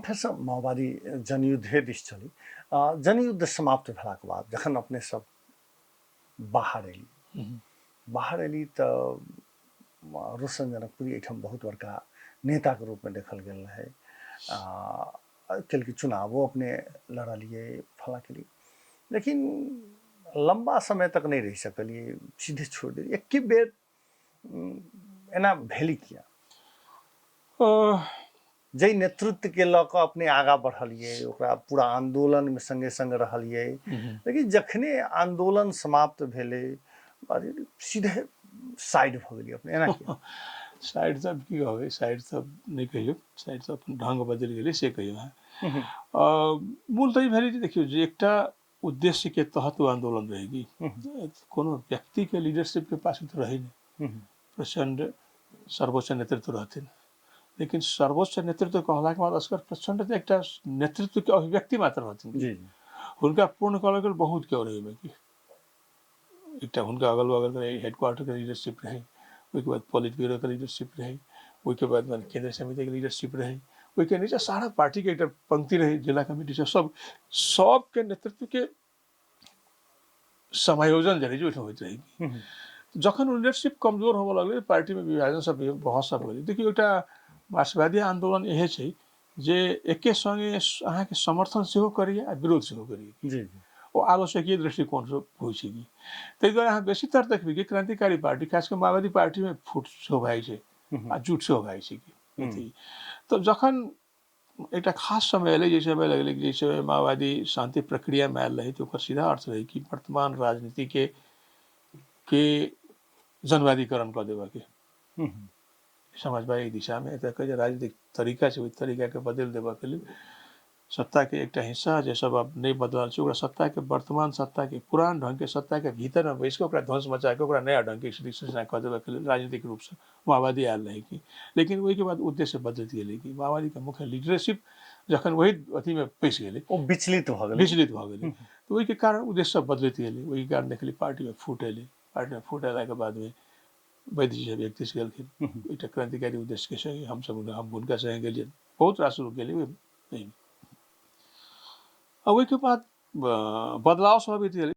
फेरसँ माओवादी जनयुद्धे दिस चली। जनयुद्ध समाप्त भेलाके बाद जखन अपने सब बाहर एली, बाहर एली तऽ रोशन जनकपुरी एहिठाम बहुत बड़का नेताके रूपमे देखल गेल रहै। केलकै चुनावो अपने लड़लियै, फलाँ केलियै, लेकिन लम्बा समय तक नहि रहि सकलियै, सीधे छोड़ि देलियै। एके बेर एना भेलै किया? जाहि नेतृत्वके लऽ कऽ अपने आगाँ बढ़लियै, ओकरा पूरा आन्दोलनमे सङ्गे सङ्ग रहलियै, लेकिन जखने आन्दोलन समाप्त भेलै सीधे साइड भऽ गेलियै अपने, एना किया? साइड तऽ की कहबै, साइड तऽ नहि कहियौ, साइड तऽ अपन ढङ्ग बदलि गेलै से कहियौ अहाँ। मूल तऽ ई भेलै जे देखियौ जे एकटा उद्देश्यके तहत ओ आन्दोलन रहै कि कोनो व्यक्तिके लीडरशिपके पास तऽ रहै नहि। प्रचण्ड सर्वोच्च नेतृत्व रहथिन, लेकिन सर्वोच्च नेतृत्व कहलाके बाद असगर प्रचण्ड तऽ एकटा नेतृत्वके अभिव्यक्ति मात्र रहथिन। हुनका पूर्ण करऽके लेल बहुत केओ रहै ओहिमे। कि एकटा हुनका अगल बगल रहै हेडक्वार्टरके लीडरशिप रहै, ओहिके बाद पोलिट ब्यूरोके लीडरशिप रहै, ओहिके बाद माने केन्द्रीय समितिके लीडरशिप रहै, ओहिके नीचा सारा पार्टीके एकटा पंक्ति रहै, जिला कमिटी सब सब सबके नेतृत्वके समायोजन जे रहै जे ओहिठाम होइत रहै। जखन ओ लीडरशिप कमजोर होबऽ लगलै, पार्टीमे विभाजन सब बहस सब भेलै। देखियौ, एकटा मार्क्सवादी आन्दोलन इहे छै जे एके सङ्गे अहाँके समर्थन सेहो करैए आ विरोध सेहो करैए। जी ओ आलोचकीय दृष्टिकोणसँ होइ छै कि ताहि दुआरे अहाँ बेसीतर देखबै कि क्रान्तिकारी पार्टी, खास कऽ माओवादी पार्टीमे फूट सेहो भए जाइ छै आ जुट सेहो भए जाइ छै कि अथी। तऽ जखन एकटा खास समय एलै, जाहि समय लगलै कि जाहि समय माओवादी शान्ति प्रक्रियामे आयल रहै, तऽ ओकर सीधा अर्थ रहै कि वर्तमान राजनीतिके के जनवादीकरण कऽ देबऽके, समाजवादी दिशामे एतऽके जे राजनीतिक तरीका छै ओहि तरीकाके बदलि देबऽके लेल सत्ताके एकटा हिस्सा जे सब आब नहि बदलल छै ओकरा सत्ताके, वर्तमान सत्ताके, पुरान ढङ्गके सत्ताके भीतरमे बैस कऽ ओकरा ध्वंस मचा कऽ ओकरा नया ढङ्गके स्थिति सृजना कऽ देबऽके लेल राजनीतिक रूपसँ माओवादी आयल रहै कि। लेकिन ओहिके बाद उद्देश्य बदलैत गेलै कि माओवादीके मुख्य लीडरशिप जखन ओहि अथीमे पैसि गेलै, ओ विचलित भऽ गेलै, विचलित भऽ गेलै, तऽ ओहिके कारण उद्देश्य सब बदलैत गेलै। ओहिके कारण देखलियै पार्टीमे फूट एलै। पार्टीमे फूट अयलाके बादमे वैद्य जी सब एक दिस गेलखिन एकटा क्रान्तिकारी उद्देश्यके सङ्गे, हमसब हम हुनका सङ्गे गेलियै, बहुत रास लोक गेलै ओहिमे। आ ओहिके बाद बदलाव सब अबैत गेलै।